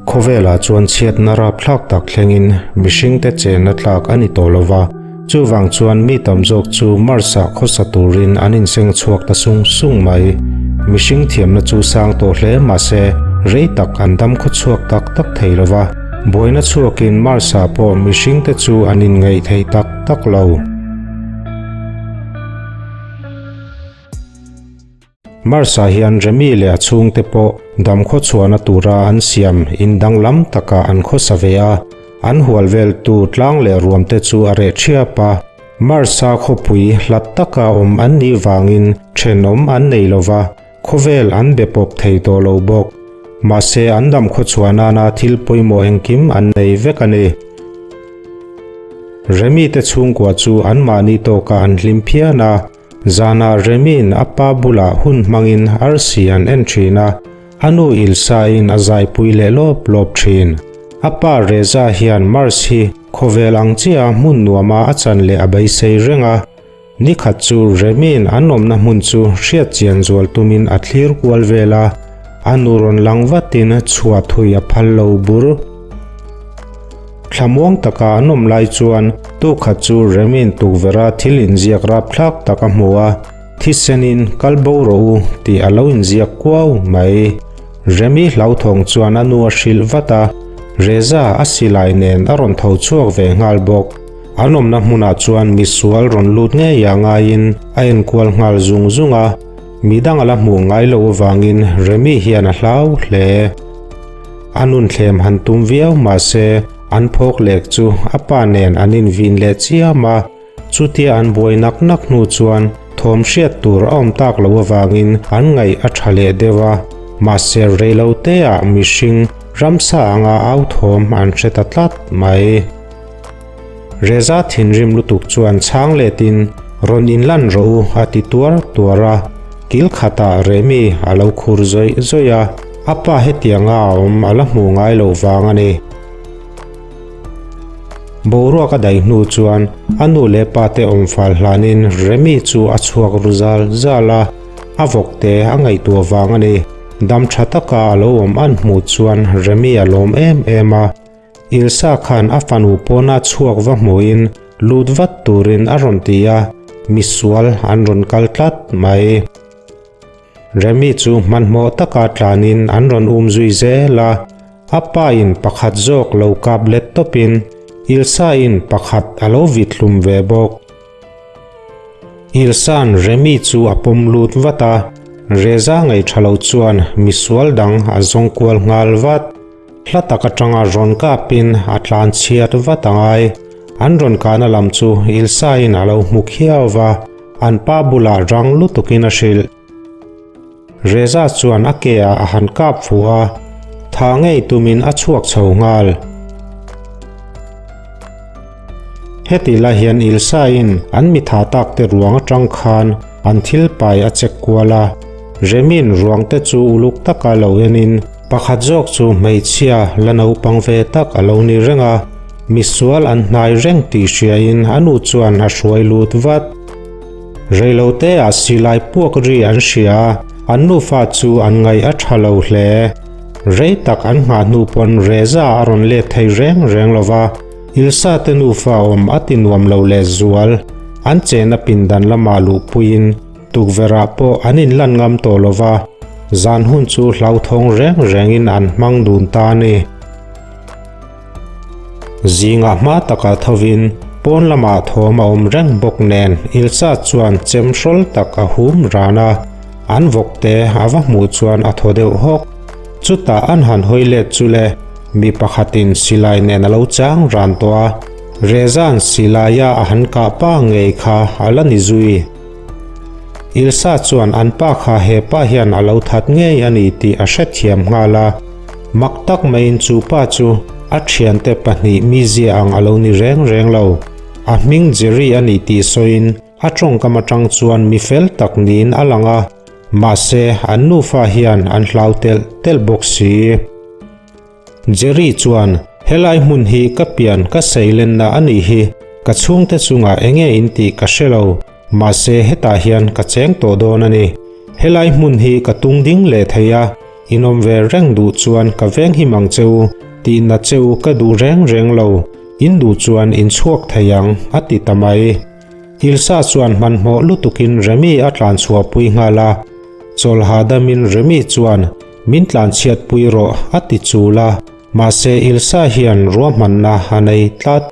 Khawvelah chuan chhiatna rapthlak tak thlengin mihringte chenna tlak a ni tawh lo va, chuvang chuan mi tam zawk chu Mars-ah khawsa turin an inseng chhuak ta sung sung mai. Mihring thiamna chu sang tawh hle mahse rei tak an dam khawchhuak tak tak thei lo va, buaina chhuakin Mars-ah pawh mihringte chu an inngaih thei tak tak lo. Mars-ah hian Remi leh a chhungte pawh dam khawchhuahna tura an siam in danglam takah an khawsa ve a, an hual veltu tlang leh ruamte chu a reh thiap a. Mars-a khawpui hlat taka awm an nih vangin thenawm an nei lo va, khawvel an be pawp thei tawh lo bawk. Mahse an dam khawchhuah nana thil pawimawh engkim an nei vek a ni. Remi te chhungkua chu anmahni tawkah an hlim phian a. Zanah Remi'n a pa bulah hun hmangin arsi an en thin a, a nu Ilsa-in a zaipui leh lawp lawp thin. A pa Reza hian Mars hi khawvel ang chiah hmun nuama a chan leh a beisei reng a. Nikhat chu Remi'n an awmna hmun chu hriat chian zual tumin a thlir kual vel a, a nu rawn lang vatin chhuah thui a phal lo bur. Thlamuang taka an awm lai chuan tukhat chu Remi'n tukverha thil inziak rapthlak tak a hmu a, thisenin kal bo rawh u tih a lo inziak kuau mai. Remi hlauthawng chuan a nu a hrilh vat a, Reza a silai nen a rawn tho chhuak ve nghal bawk. An awmna hmunah chuan misual rawn lut ngei a ngaiin a enkual nghal zung zung a, midang a la hmuh ngai loh avangin Remi hian a hlau hle. A nunthlem han tum viau mahse an phawk lek chu a pa nen an invin leh chiam a, chutia an buai nak nak hnu chuan thawm hriat tur a awm tak loh avangin an ngaih a tha leh deuh a, mahse reilo teah mihring ramsa anga au thawm an hre ta tlat mai. Reza thinrim lutuk chuan chhang letin rawn inlan rawh u a ti tuar tuar a, kil khatah Remi a lo khur zawih zawih a, a pa hetianga a awm a la hmuh ngai loh vang a ni. Boruak a daih hnu chuan a nu leh pa te awm fal hlanin Remi chu a chhuak ru zal zal a, a vawk te a ngaihtuah vang a ni. Dam tha taka a lo awm an hmuh chuan Remi a lawm em em a, Ilsa khan a fanu pawna chhuak va hmuhin lut vat turin a rawn ti a, misual an rawn kal tlat mai. Remi chu hmanhmawh taka tlanin an rawn um zui zel a, a pa in pakhat zawk lo kap let tawpin Ilsa in pakhat a lo vit hlum ve bawk. Ilsa'n Remi chu a pawm lut vat a, Reza ngaihṭha lo chuan misual dang a zawng kual nghal vat. Hla tak atanga rawn kapin a tlan chhiat vat a ngai. An rawn kahna lam chu Ilsa-in a lo hmu khiau va, an pa bulah rang lutukin a hrilh. Reza chuan a ke ah a han kap fuh a, tha ngei tumin a chhuak chho nghal. Heti lai hian Ilsa-in an mi tha tak te ruang atang khan an thil pai a check kual a, Remin ruang te chu uluk taka lo enin Pakhat zawk chu hmeichhia la naupang ve tak a lo ni reng a, misual an hnai reng tih hriain a nu chuan a hruai lut vat. Reilote ah silai puak ri an hria a, an nufa chu an ngaih a tha lo hle. Rei tak an nghah hnu pawn Reza a rawn let thei reng reng lo va, Ilsa te nufa awm a ti nuam lo lehzual. An chehna pindan lamah luhpuiin Tukverh-ah pawh an inlan ngam tawh lo va, zan hun chu hlauthawng reng rengin an hmang dun ta a ni. Zingah hma takah thovin pawn lamah thawm a awm reng bawk nen Ilsa chuan chem hrawl tak a hum ran a, an vawk te a va hmuh chuan a thaw deuh hawk. Chutah an han hawi let chu le, mi pakhatin silai nen a lo chang ran tawh a, Reza'n silaia a han kah pa ngei kha a la ni zui. Ilsa chuan an pa kha he pa hian a lo that ngei a ni tih a hrethiam nghal a, mak tak maiin chu pa chu a thiante pahnih mizia ang a lo ni reng reng lo. A hming Jerry a ni tih sawiin a tawngkam atang chuan mi fel tak niin a lang a, mahse an nufa hian an hlau telh telh bawk si. Jerry chuan, Helai hmun hi ka pian ka seilenna a nih hi, ka chhungte chungah enge in tih ka hre lo, mahse hetah hian ka cheng tawh dawn a ni. Helai hmun hi ka tung ding leh thei a, in awm ve reng duh chuan ka veng him ang che u, tihna che u ka duh reng reng lo, in duh chuan in chhuak thei ang, a ti ta mai. Ilsa chuan hmanhmawh lutukin Remi a tlan chhuahpui nghal a. Chawl hahdamin Remi chuan, Min tlan chhiatpui rawh, a ti chul a, mahse Ilsa hian ruahmanna a nei tlat.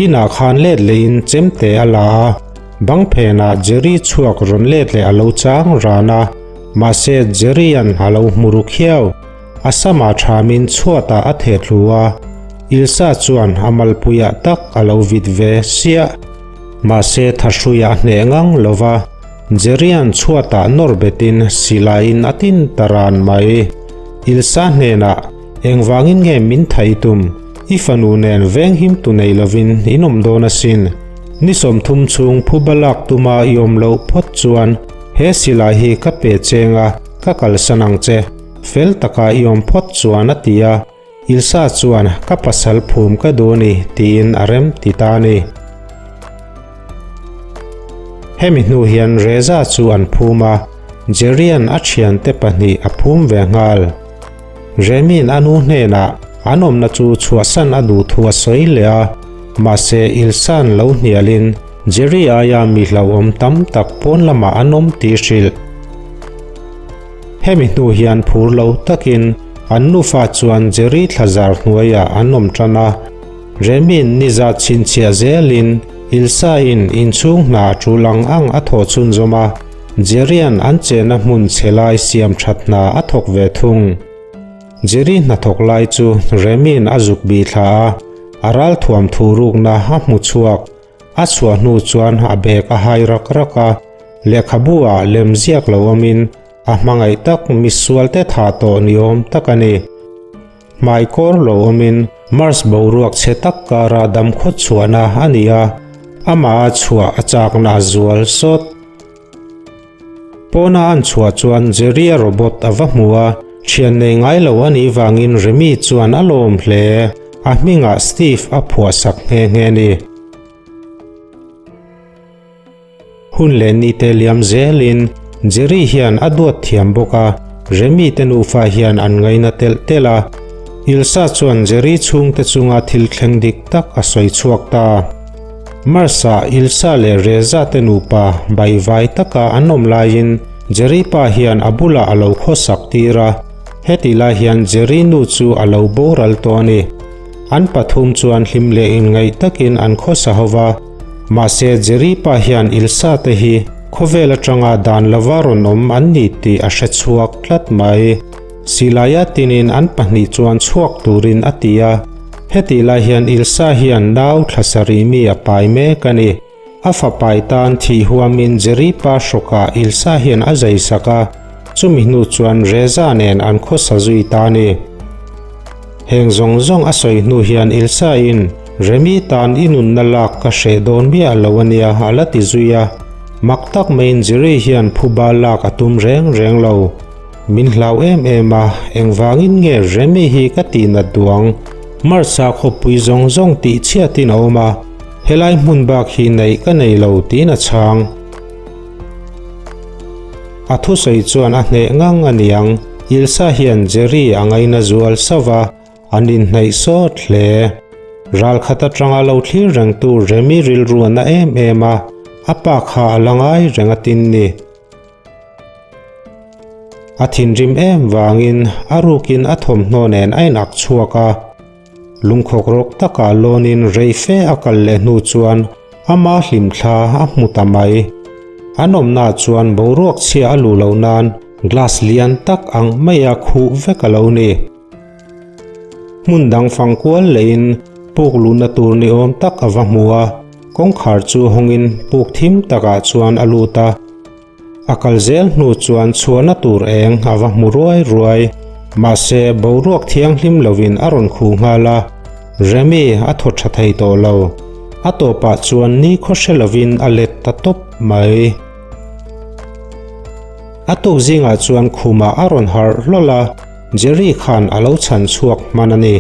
Inah khan let lehin chemte a la a, bang phenah Jerry chhuak rawn let leh a lo chang ran a, mahse Jerry-a'n a lo hmu ru khiau. A samah thamin chhuatah a theh thlu a, Ilsa chuan a malpuiah tak a lo vit ve siah. Mahse thahruiah a hneh ngang lo va, Jerry-a'n chhuatah nawr betin silaiin a tin ta ran mai. Ilsa hnenah, Engvangin nge min thaih i tum? I fanu nen venghim tu nei lovin in awm dawn asin. Ni 30 chhung phuba lak tuma i awm loh phawt chuan he silai hi ka pe cheng a, ka kalsan ang che. Fel taka i awm phawt chuan a ti a, Ilsa chuan ka pasal phum ka duh a ni tiin a rem ti ta a ni. Hemi hnu hian Reza chu an phum a, Jerry-a'n a thiante pahnih a phum ve nghal. Remi'n a nu hnenah an awmna chu chhuahsan a duh thu a sawi leh a, mahse Ilsa'n lo hnialin Jerry aia mi hlauhawm tam tak pawn lamah an awm tih hrilh. Hemi hnu hian phur lo takin an nufa chuan Jerry thlazar hnuaiah an awm tan a, Remi'n niza chhinchhiah zelin Ilsa-in inchhung hna a tul ang ang a thawh chhunzawm a, Jerry-a'n an chenna hmun chhe lai siam that hna a thawk ve thung. Jerry hnathawk lai chu Remi'n a zuk bih thla a, a ralthuam thu rukna a hmu chhuak. A chhuah hnu chuan a bag a hai rak rak a, lehkhabu ah lem ziak lo awmin a hmangaih tak misual te thah tawh ni awm tak a ni. Hmaikawr lo awmin Mars boruak chhe tak kara dam khawt chhuahna a ni a, amah a chhuah a chakna a zual sawt. Pawna an chhuah chuan Jerry-a robot a va hmu a, thian nei ngai lo a nih vangin Remy chuan a lawm hle, a hmingah Steve a phuahsak nghe nghe a ni. Hun leh nite liam zelin Jerry hian a duat thiam bawk a, Remy te nufa hian an ngaina telh telh a. Ilsa chuan Jerry chhungte chunga thil thleng dik tak a sawi chhuak ta. Mars-ah Ilsa leh Reza te nupa baihvai taka an awm laiin Jerry pa hian a bulah a lo khawsak tir a, hetih lai hian Jerry nu chu a lo boral tawh a ni. An pathum chuan hlim leh inngaih takin an khawsa ho va, mahse Jerry pa hian Ilsa te hi khawvel atanga dan lova rawn awm an ni tih a hre chhuak tlat mai. Silaia tinin an pahnih chuan chhuak turin a ti a, hetih lai hian Ilsa hian nau thla sarih mi a pai mek a ni. A fapai tan thih huamin Jerry pa hrawkah Ilsa hian a zai sak a, chumi hnu chuan Reza nen an khawsa zui ta a ni. Heng zawng zawng a sawi hnu hian Ilsa in, Remi tan i nunna lak ka hreh dawn miah lo a nia a la ti zui a, mak tak maiin Jerry hian phuba lak a tum reng reng lo. Min hlau em em a, engvangin nge Remi hi ka tihnat duh ang? Mars-a khawpui zawng zawng tih chhiatin a awm a, helai hmun bak hi neih ka nei lo tiin a chhang. A thusawi chuan a hneh ngang a niang, Ilsa hian Jerry a ngaina zual sauh a, an inhnaih sawt hle. Ralkhat atanga lo thlir rengtu Remi rilru a na em em a, a pa kha a la ngai reng a tin ni. A thinrim em vangin a rukin a thawmhnaw nen a inak chhuak a. Lungkhawk rawk takah lawnin rei fe a kal leh hnu chuan ama hlimthla a hmu ta mai. An awmnaah chuan boruak chhia a luh loh nan glass lian tak ang maia khuh vek a lo ni. Hmun dang fang kual lehin puk luhna tur ni awm tak a va hmu a, kawngkhar chu hawngin puk thim takah chuan a lut a. A kal zel hnu chuan chhuahna tur eng a va hmu ruai ruai. Mahse, boruak thianghlim lovin a rawn khuh nghal a, Remi a thaw tha thei tawh lo. A tawpah chuan ni khaw hre lovin a let ta tawp mai. A tuk zingah chuan khumah a rawn harh hlawl a, Jerry khan a lo chhan chhuak hman a ni.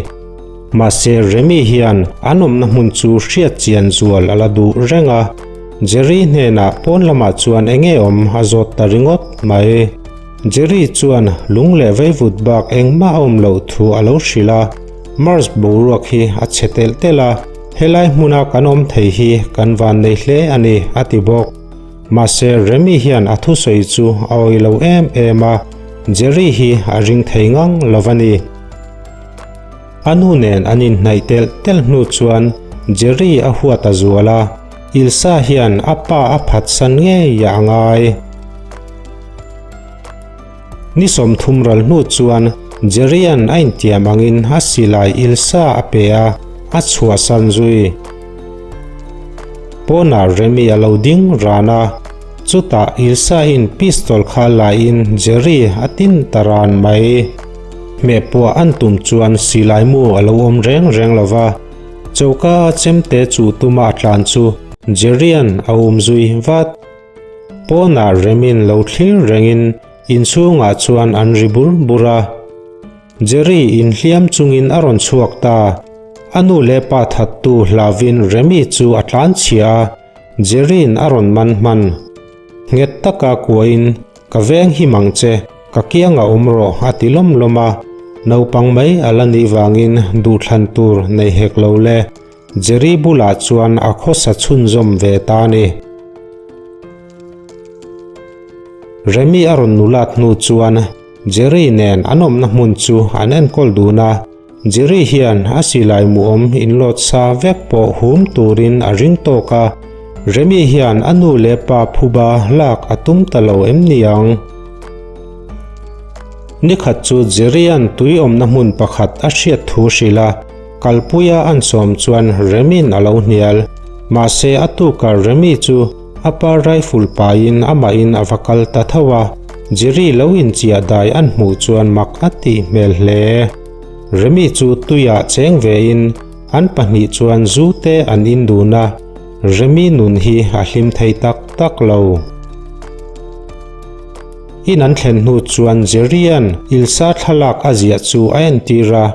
Mahse, Remi hian an awmna hmun chu hriat chian zual a la duh reng a. Jerry hnenah pawn lamah chuan enge awm a zawt ta ringawt mai. Jerry chuan lung leh veivut bak engmah a awm loh thu a lo hrilh a, Mars boruak hi a chhe telh telh a, helai hmuna kan awm thei hi kan vannei hle a ni, a ti bawk. Mahse Remy hian a thusawi chu a awih lo em em a, Jerry hi a ring thei ngang lo a ni. A nu nen an inhnaih telh telh hnu chuan Jerry a huat a zual a, Ilsa hian a pa a phatsan ngei a ngai. Ni 30 ral hnu chuan Jerry-a'n a intiam angin a silai Ilsa a pe a, a chhuahsan zui. Pawnah Remy a lo ding ran a, chutah Ilsa-in pistol kha laiin Jerry a tin ta ran mai. Hmehpuah an tum chuan silai mu a lo awm reng reng lo va, choka a chemte chu tuma a tlan chu Jerry-a'n a um zui vat. Pawnah Remin lo thlir rengin inchhungah chuan an ri bur bur a. Jerry inhliam chungin a rawn chhuak ta. A nu leh pa thattu hlauvin Remi chu a tlan chhia a, Jerry'n a rawn man hman. Nghet taka kuahin, Ka veng hi mang che, ka kiangah awm rawh a ti lawm lawm a. Naupang mai a la nih vangin duhthlan tur nei hek lo le. Jerry bulah chuan a khawsa chhunzawm ve ta a ni. Remi a rawn nulat hnu chuan Jerry nen an awmna hmun chu an enkawl dun a, Jerry hian a silai muawm inlawt sa vek pawh hum turin a ring tawk a, Remi hian a nu leh pa phuba lak a tum ta lo em ni ang? Nikhat chu Jerry-a'n tui awmna hmun pakhat a hriat thu hrilh a, Kalpuia an sawm chuan Remi'n a lo hnial. Mahse a tukah Remi chu a pa rifle paiin amahin a va kal ta tho a, Jerry lo inchiah dai an hmuh chuan mak a tih hmel hle. Remi chu tuiah cheng vein an pahnih chuan zu te an in dun a, Remi nun hi a hlim thei tak tak lo. In an thlen hnu chuan Jerry-a'n Ilsa thlalak a ziah chu a entir a,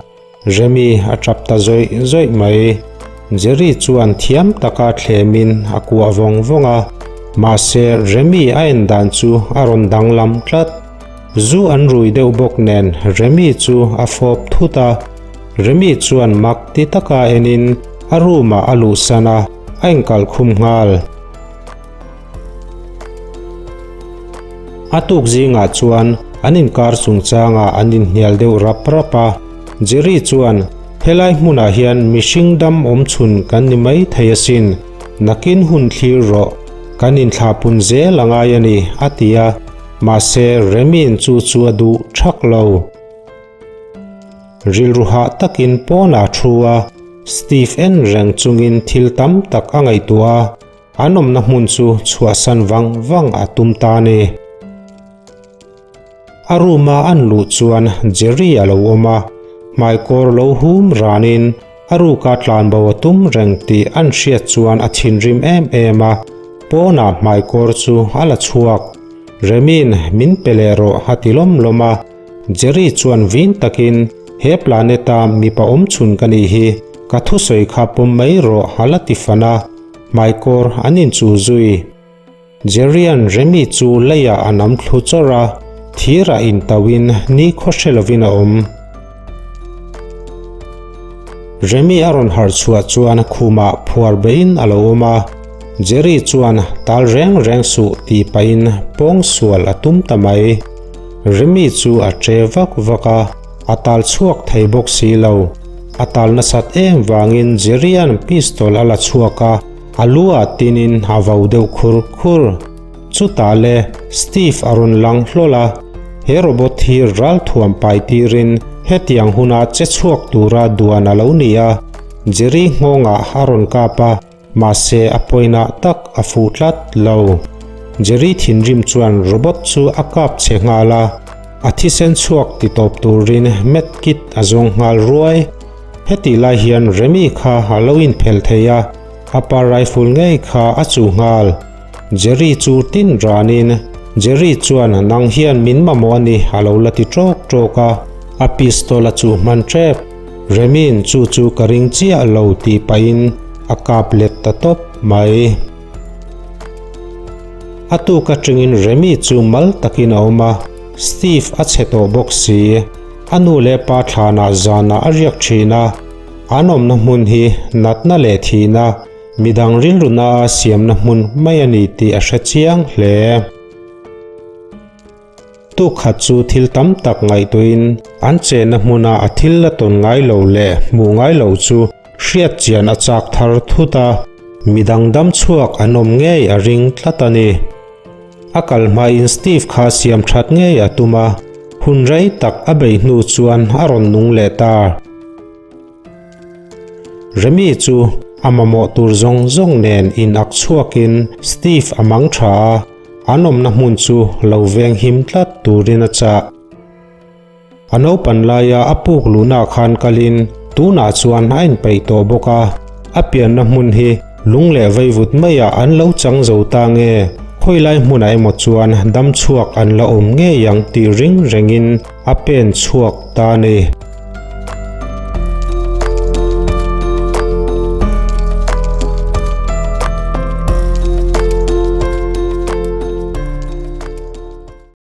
Remi a tap ta zawih zawih mai. Jerry chuan thiam taka thlemin a kuah vawng vawng a, mahse Remi a en dan chu a rawn danglam tlat. Zu an rui deuh bawk nen Remi chu a fawp thut a, Remi chuan mak ti taka enin a room ah a luhsan a, a inkalh khum nghal. A tuk zingah chuan an inkar chungchangah an inhnial deuh rap rap a. Jerry chuan, Helai hmunah hian mihring dam awm chhun kan ni mai thei asin, nakin hun thlir rawh, kan inthlahpun zel a ngai a ni, a ti a. Mahse, Remi'n chu chu a duh thak lo. Rilru hah takin pawnah a thu a, Steve en reng chungin thil tam tak a ngaihtuah a. An awmna hmun chu chhuahsan vang vang a tum ta a ni. A room a an luh chuan Jerry a lo awm a, hmaikawr lo hum ranin a ruka tlanbo a tum reng tih an hriat chuan a thinrim em em a, pawnah hmaikawr chu a la chhuak. Remi'n min pe leh rawh a ti lawm lawm a, Jerry chuan vin takin he planet-a mipa awmchhun ka nih hi, ka thusawi kha pawm mai rawh a la ti fan a. Hmaikawr an inchuh zui. Jerry-a'n Remi chu leiah a nam thlu chawrh a, thirah intauhin ni khaw hre lovin a awm. Remi a rawn harh chhuah chuan khumah phuar beihin a lo awm a, Jerry chuan tal reng reng suh tih pahin pawng sual a tum ta mai. Remi chu a che vak vak a, a tal chhuak thei bawk si lo. A tal nasat em vangin Jerry-a'n pistol a la chhuak a, a lu ah tinin a vau deuh khur khur. Chutah le Steve a rawn lang hlawl a, he robot hi ralthuam pai tirin hetiang huna che chhuak tura duan a lo ni a, Jerry nghawngah a rawn kap a, Mahse a pawinah tak a fuh tlat lo. Jerry thinrim chuan robot chu a kap chhe nghal a, a thisen chhuak ti tawp turin med kit a zawng nghal ruai. Hetih lai hian Remy kha a lo inphelh thei a, a pa rifle ngei kha a chuh nghal. Jerry chu tin ranin, Jerry chuan nang hian min mamawh a ni a lo la ti ṭawk ṭawk a, a pistol a chuh hman ṭep. Remi'n chu chu ka ring chiah lo tih pahin a kap let ta tawp mai. A tuk atangin Remi chu mal takin a awm a, Steve a chhe tawh bawk si. A nu leh pa thlanah zanah a riak thin a, an awmna hmun hi natna leh thihna, midang rilruna a siamna hmun mai a ni tih a hre chiang hle. Tukkhat chu thil tam tak ngaihtuahin an chenna hmuna a thil la tawn ngai lo leh hmuh ngai lo chu hriat chian a chak thar thut a, midang dam chhuak an awm ngei a ring tlat a ni. A kal hmain Steve kha siam that ngei a tum a, hun rei tak a bei hnu chuan a rawn nung leh ta. Remi chu a mamawh tur zawng zawng nen in ak chhuakin Steve a mang tha a, An awmna hmun chu lo veng him tlat turin a chah. A naupan laia a puk luhnaah khan kalin tunah chuan a inpeih tawh bawk a, a pianna hmun hi lung leh vaivut maiah an lo chang zo ta nge, khawilai hmunah emaw chuan dam chhuak an la awm ngei ang tih ring rengin a pen chhuak ta a ni.